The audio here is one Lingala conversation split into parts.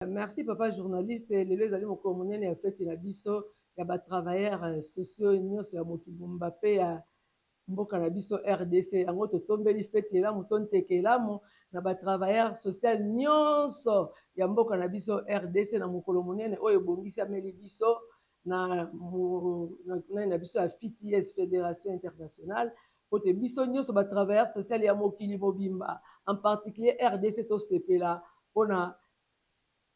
Merci, papa journaliste. Lelo ezali mokolo monene ya feti na biso ya batravailleurs sociaux nyonso ya mokili mobimba mpe ya mboka na biso RDC. Yango totombeli feti elamu to nteke elamu na batravailleur social nyonso ya mboka na biso RDC na mokolo monene oyo ebongisameli biso na biso ya FITS, Fédération internationale, po te biso nyonso batravailleur social ya mokili mobimba, en particulier RDC, tosepela mpona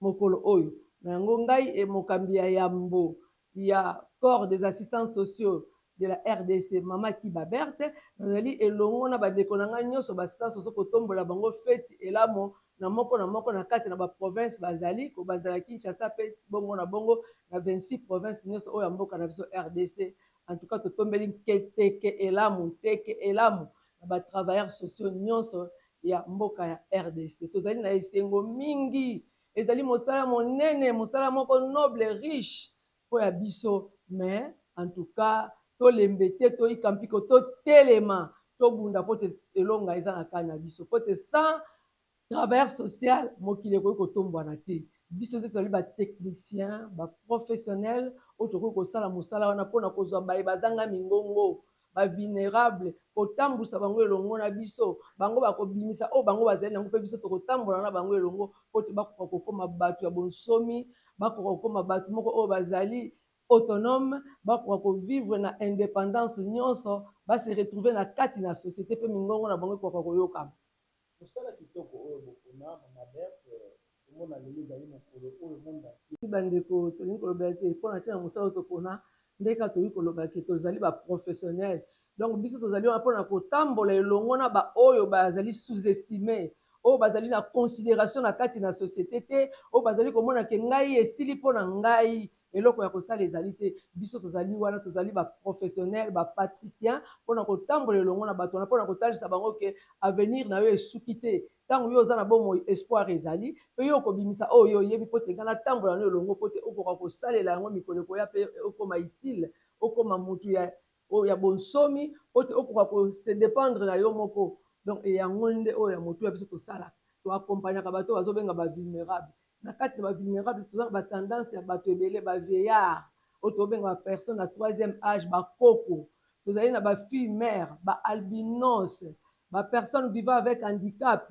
mokolo oyo. Na yango, ngai e mokambi ya yambo ya corps des assistants sociaux de la RDC, Mama Kiba Berthe, nazali elongo na bandeko na ngai nyonso baassistants sociaux kotombola bango feti elamu na moko na moko na kati na baprovince bazali, kobanda na Kinshasa mpe bongo na bongo na 26 province nyonso oyo ya mboka na biso RDC. En tout cas, totombeli nketeke elamu, nteke elamu na batravailleurs sociaux nyonso ya mboka ya RDC. Tozali na esengo mingi. Ezali mosala monene, mosala moko noble, riche mpo ya biso. Mais en tout cas, tolembe te, toyika mpiko, totelema, tobunda mpo te elonga eza na kati na biso, mpo te sans travailleur social mokili ekoki kotombwana te. Biso te tozali batechnicien, baprofessionnel oyo tokoki kosala mosala wana mpona kozwa baye bazanga mingongo, bavulnérable, kotambusa bango elongo na biso. Bango bakobimisa oyo bango bazali nango, mpe biso tokotambola na bango elongo po te bakoka kokóma bato ya bonsomi, bakoka kokóma bato moko oyo bazali autonome, bakoka kovivre na indépendance nyonso, base retrouver na kati na société mpe mingongo na bango ekoka koyokama. Mosala kitoko oyo bopona, Mama Berthe. Tomona lelo ezali mokolo oyo monde entier. Bandeko, tolingi kolobela te mpona ntina mosala oyo topona. Nde kaka tolingi koloba ke tozali baprofessionnel. Donc biso tozali wana mpona kotambola elongo na baoyo bazali sous-estimé, oyo bazali na considération na kati na société te, oyo bazali komona ke ngai esili mpo na ngai, eloko ya kosala ezali te. Biso tozali wana, tozali baprofessionnel, bapraticien mpona kotambola elongo na bato wana, mpona kotalisa bango ke avenir na yo esuki te. Ntango yo oza na bomoi, espoir ezali, mpe yo okobimisa oyo yo oyebi, mpo te ngai natambola no elongo mpo te okoka kosalela yango mikolo ekoya mpe okoma utile, okoma motu ya bonsomi, mpo te okoka kose dépendre na yo moko. Donc yango nde oyo ya motu ya biso tosalaka. Toaccompagnaka bato oyo bazobenga bavulnérable. Na kati na bavulnérable, toza na batendance ya bato ebele, bavieillard oyo tobenga bapersonne na troisième âge, bakoko. Tozali na bafille mère, baalbinos, bapersonne vivant avec handicap,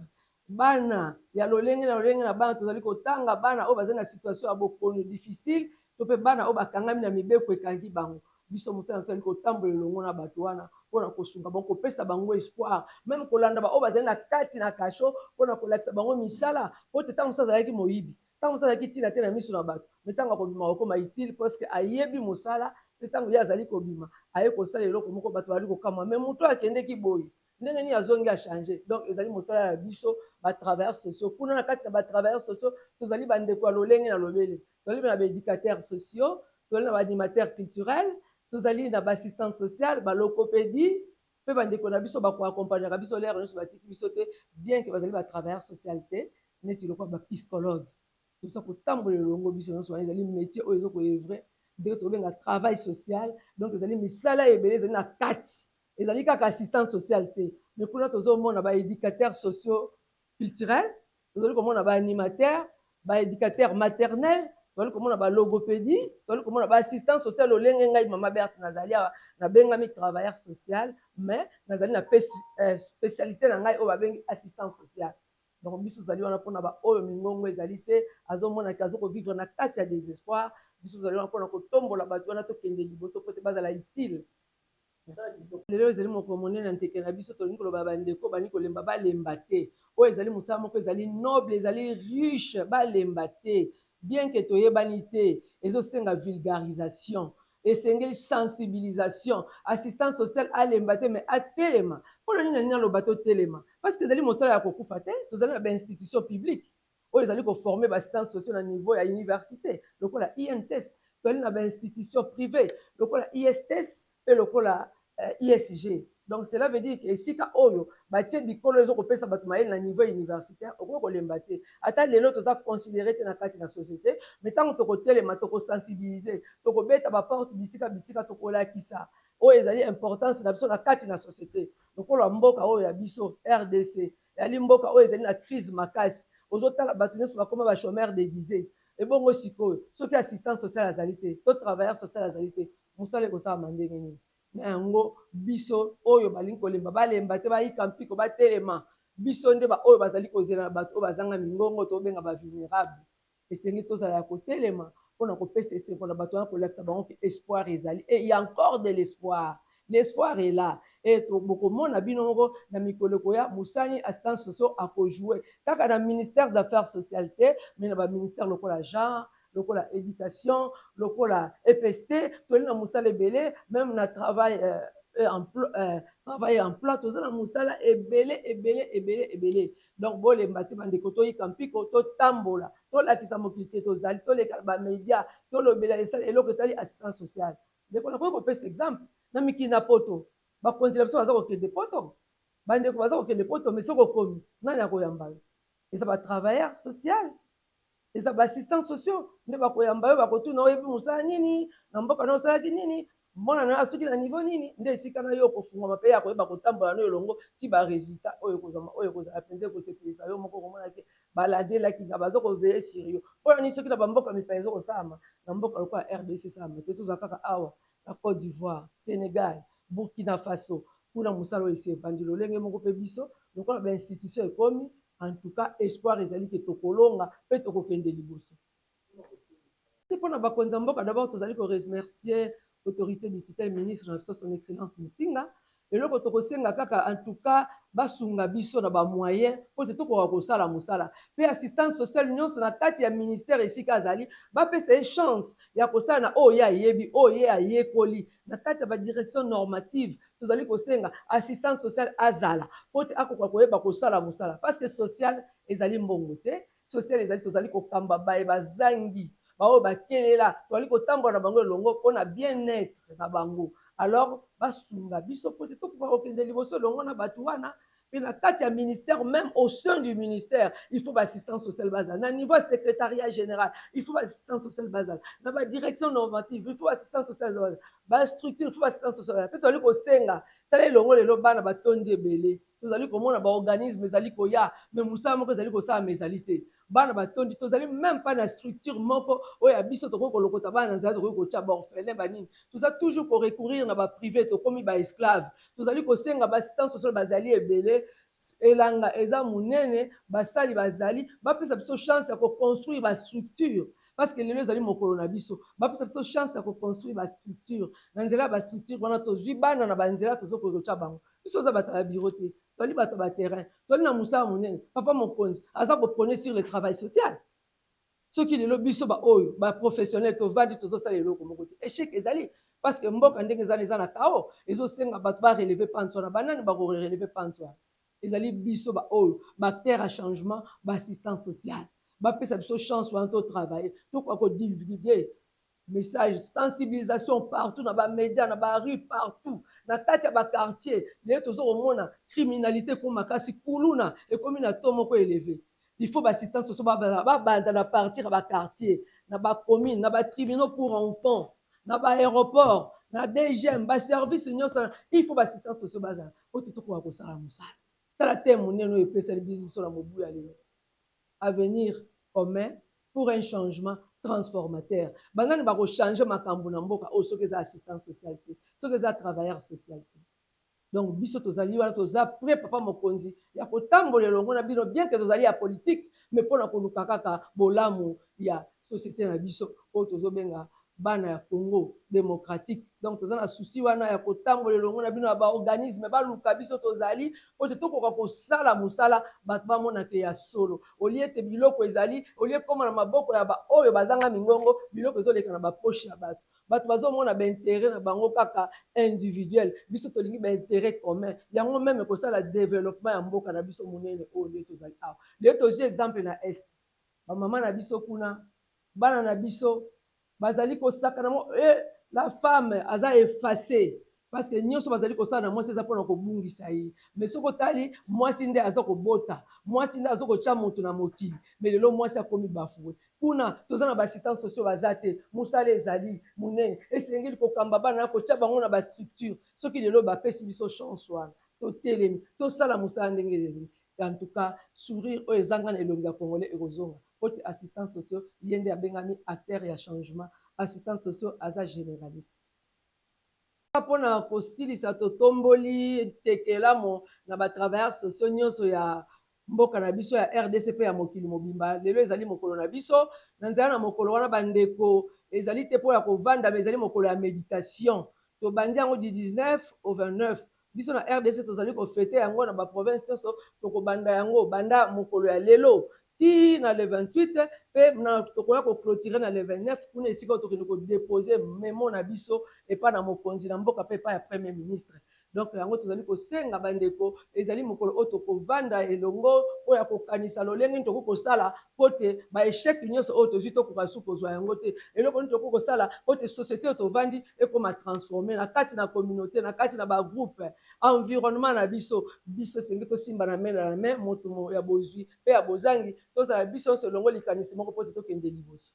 bana ya lolenge na lolenge na bana. Tozali kotanga bana oyo bazali na situation ya bokono difficile, to mpe bana oyo bakangami na mibeko ekangi bango. Biso mosala na biso azali kotambola elongo na bato wana mpona kosunga bango, kopesa bango espoir, même kolanda baoyo bazali na kati na kasho mpona kolakisa bango misala, po te ntango mosusu azalaki moyibi, ntango mosusu azalaki ntina te na miso na bato, mais ntango akobima akokoma utile parce que ayebi mosala. Mpe ntango ye azali kobima, aye kosala eloko moko, bato bazali kokamwa: mais moto oyo akendeki boye, ndenge nini azongi achange? Donc ezali mosala ya biso batravailleurs sociaux. Kuna na kati na batravailleurs sociaux, tozali bandeko ya lolenge na lobele. Tozali na baéducateurs sociaux, tozali na baanimateur culturel, tozali na baassistance sociale, balogopédie, mpe bandeko na biso bakoaccompagnaka biso lere nyonso, batiki biso te, bien ke bazali batravailleur social te, neti lokola bapsychologue. Toza kotambola elongo biso nyonso wana. Ezali métier oyo eza koœuvrer ndenge tobenga travail social. Donc ezali misala ebele ezali na kati, ezali kaka assistance sociale te. Mais kuna tozomona baéducateurs sociaux culturels, tozali komona baanimateur, baéducateur maternel, tozali komona balogopédie, tozali komona baassistance sociale. Lolenge ngai Mama Berthe nazali awa, nabengami travailleur social, mais nazali na spécialité na ngai oyo babengi assistance sociale. Donc biso tozali wana mpona baoyo mingongo ezali te, azomonaki azokovivre na kati ya désespoir. Biso tozali wana mpona kotombola bato wana, tokende liboso po te bazala utile. Lelo ezali mokolo monene ya nteke na biso. Tolingi koloba, bandeko balingi kolemba, balemba te. Oyo ezali mosala moko ezali noble, ezali riche, balemba te. Bien ke toyebani te, ezosenga vulgarisation, esengeli sensibilisation. Assistance sociale alemba te, mais atelema. Mpona nini nalingi aloba totelema? Parce que ezali mosala ya kokufa te. Tozali na bainstitution publique oyo ezali koformer baassistance sociaux na niveau ya université lokola INTS. Tozali na bainstitution privée lokola ISTS mpe lokola ISG. Donc cela veut dire ke esika oyo batie bikolo ezokopesa bato mayele na niveau universitaire, okoki kolemba te. Ata lelo toza considéré te na kati na société, mais ntango tokotelema, tokosensibiliser, tokobeta baporte bisika bisika, tokolakisa oyo ezali importance na biso na kati na société. Lokola mboka oyo ya biso RDC ezali mboka oyo ezali na crise makasi, Ozotala bato nyonso bakóma bachômeur déguisé. Ebongo sikoyo, soki assistant social azali te to travailleur social azali te, mosala ekosalama ndenge nini? Na yango, biso oyo balingi kolemba, balemba te, bayika mpiko, batelema. Biso nde baoyo bazali kozela na bato oyo bazanga mingongo, tobenga bavulnérable. Esengi tozala ya kotelema mpona kopesa esengo na bato wana, kolakisa bango ke espoir ezali et il y a encore de l'espoir. L'espoir est là et bokomona bino moko na mikolo ekoya. Mosani assistance sociaux akojouer kaka na ministère des Affaires sociales te, mais na baministère lokola genre, lokola éducation, lokola EPST. Toli na mosala ebele, même na travail et emploi. Toza na mosala ebele, ebele, ebele, ebele. Donc bolemba te, bandeko, toyika mpiko, totambola, tolakisa mokili te tozali, toleka na bamédia, tolobela eloko etali assistance sociale. Ndeko, nakoki kopesa exemple na mikili na Poto. Bakonzi na biso baza kokende Poto, bandeko baza kokende Poto, mais soki okomi, nani akoyamba yo? Eza batravailleur social, eza baassistant sociaux nde bakoyamba yo. Bakotuna: oyebi mosala nini na mboka na? Osalaki nini? Mwana na asuki na niveau nini? Nde esika na yo kofungwama mpe ya koyeba kotambola no elongo ti baresultat oyo ekozwama, oyo ekozala mpenza ekosepelisa yo moko, komona ke balandelaki nga, baza koveiller sur yo. Mpona nini soki na bamboka mipaya ezokosalama, na mboka lokola RDC esalama te? Tozwa kaka awa na Côte d'Ivoire, Sénégal, Burkina Faso, kuna mosala oyo esi evandi lolenge moko. Mpe biso lokola bainstitution ekomi, en tout cas espoir ezali ke tokolonga mpe tokokende liboso. Mpona bakonzi ya mboka, d'abord tozali koremercier autorité du tutelle, ministre na biso, Son Excellence Mutinga. Eloko tokosenga kaka, en tout cas basunga biso na bamoyen po te tokoka kosala mosala. Mpe assistance sociale nyonso na kati ya ministère esika azali, bapesa ye chance ya kosala na oyo ye ayebi, oyo ye ayekoli. Na kati ya badirection normative, tozali kosenga assistance sociale azala po te akoka koyeba kosala mosala, parce que social ezali mbongo te. Social ezali, tozali kokamba baye bazangi, baoyo bakelela, tozali kotambola na bango elongo mpona bien-être na bango. Alors basunga biso po te tokoka kokende liboso elongo na bato wana. Mpe na kati ya ministère, même au sein du ministère, il faut baassistance sociale bazala. Na niveau ya secrétariat général, il faut baassistance sociale bazala. Na badirection normative, il faut assistance sociale bazala. Bastructure, il faut baassistance sociale. Mpe tozali kosenga, tala elongo lelo bana batondi ebele, tozali komona baorganisme ezali koya, mais mosala moko ezali kosalama ezali te. Bana batondi, tozali même pas na structure moko oyo ya biso tokoki kolokota bana na nzela, tokoki kotia baorphelin banini. Toza toujours korecourir na baprivé, tokomi baesclave. Tozali kosenga, baassistance sociale bazali ebele, elanga eza monene, basali bazali, bapesa biso chance ya koconstruire bastructure, parce que lelo ezali mokolo na biso. Bapesa biso chance ya koconstruire bastructure. Na nzela ya bastructure wana, tozwi bana na banzela, tozokoki kotya bango. Biso oza bato ya bureau te, tozali bato ya baterrain, tozali na mosala monene. Papa mokonzi aza koprôner sur le travail social. Soki lelo biso baoyo baprofessionnel tovandi, tozosala eloko moko te, échec ezali, parce que mboka ndenge ezali, eza na kao. Ezosenga bato barelever pante wana. Banani bakorelever pante wana? Ezali biso baoyo baacteur ya changement, baassistance sociale. Bapesa biso chance wana, totravailler, tokoka kodivulguer message, sensibilisation partout, na bamédia, na barue, partout, na kati ya baquartier. Lelo toza komona criminalité ekomi makasi, kuluna ekomi na taux moko élevé. Il faut baassistance sociaux babanda na partir ya baquartier, na bacommune, na batribunaux pour enfants, na baaéroport, na DGM, baservice nyonso. Il faut baassistance sociaux bazala po te tokoka kosala mosala. Tala te monene oyo epesali biso na mobu ya lelo: avenir commun pour un changement transformateur. Banani bakochange makambo na mboka oyo soki eza assistance sociale te, soki eza travailleur social te? Donc biso tozali wana, toza prêt, papa mokonzi, ya kotambola elongo na bino, bien que tozali ya politique, mais mpona koluka kaka bolamu ya société na biso oyo tozobenga bana ya Congo démocratique. Donc toza na souci wana ya kotambola elongo na bino ya baorganisme. Baluka biso, tozali po te tokoka kosala mosala, bato bamonake ya solo. Olie ete biloko ezali olie ekóma na maboko ya baoyo bazanga mingongo, biloko ezoleka na bapoche ya bato. Bato bazomona baintérêt na bango kaka individuel. Biso tolingi baintérêt commun, yango même kosala développement ya mboka na biso monene oyo nde tozali awa. Lelo tozwi exemple na Est, bamama na biso kuna, bana na biso bazali kosakana mo e la femme aza effacée, parce que nyonso bazali kosala na mwasi eza mpona kobungisa ye. Mais soki otali, mwasi nde aza kobota, mwasi nde aza kotya moto na mokili, mais lelo mwasi akomi bafoué. Kuna toza na baassistance sociaux baza te. Mosala ezali monene, esengeli kokamba bana na kotya bango na bastructure. Soki lelo bapesi biso chance wana, totelemi, tosala mosala ndenge ezali. En tout cas, sourire oyo ezanga na elongi ya Congolais ekozonga, po te assistant sociaux ye nde abengami acteur ya changement. Assistant sociaux aza généraliste. Mpona kosilisa, totomboli tekelamo na batravailleurs sociaux nyonso ya mboka na biso ya RDC mpe ya mokili mobimba. Lelo ezali mokolo na biso. Na nzela na mokolo wana, bandeko, ezali te mpo ya kovanda, mais ezali mokolo ya méditation. Tobandi yango du 19 au 29. Biso na RDC tozali kofêter yango na baprovince nyonso. Tokobanda yango banda mokolo ya lelo ti na le 28, mpe tokoya koclôturer na le 29 kuna esika oyo tokende kodéposer mémo na biso epai na mokonzi na mboka mpe epai ya Premier ministre. Donc yango tozali kosenga bandeko, ezali mokolo oyo tokovanda elongo oyo ya kokanisa lolenge nini tokoki kosala mpo te baéchec nyonso oyo tozwi tokoka su kozwa yango te, eloko nini tokoki kosala mpo te société oyo tovandi ekoma transformé na kati na communauté, na kati na bagroupe, environnement na biso. Biso esengi tosimba na main na main, moto ya bozwi mpe ya bozangi, tozala biso nyonso elongo, likanisi moko mpo te tokende liboso.